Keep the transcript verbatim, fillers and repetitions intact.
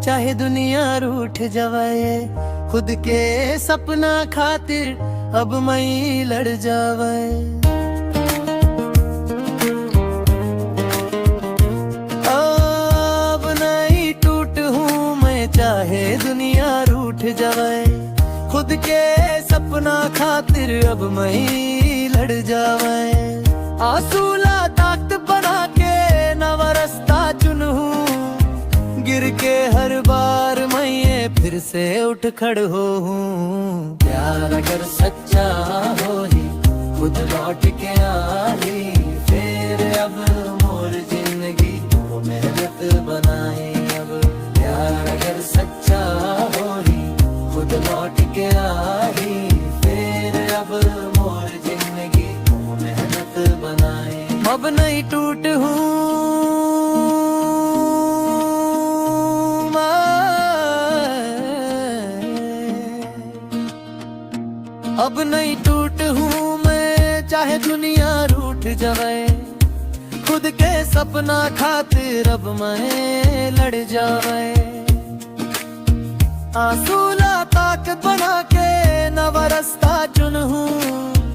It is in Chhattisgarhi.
चाहे दुनिया रूठ जावय, खुद के सपना खातिर अब मैं लड़ जावय। अब नहीं टूट हूँ मैं, चाहे दुनिया रूठ जावय, खुद के सपना खातिर अब मैं लड़ जावय। आंसू ला ताकत बना के नवा रास्ता चुनहूँ, गिर के हर बार मैं ये फिर से उठ खड़ होहूँ। प्यार अगर सच्चा होही, खुद लौट के आही, फेर अब मोर जिंदगी वो मेहनत बनाही। अब प्यार अगर सच्चा होही, खुद लौट के आही, फेर अब मोर जिंदगी वो मेहनत बनाही। अब नहीं टूट हूँ मैं, अब नहीं टूट हूँ मैं, चाहे दुनिया रूठ जावय, खुद के सपना खातिर अब मैं लड़ जावय। आंसू ला ताकत बना के नवा रास्ता चुनहूँ,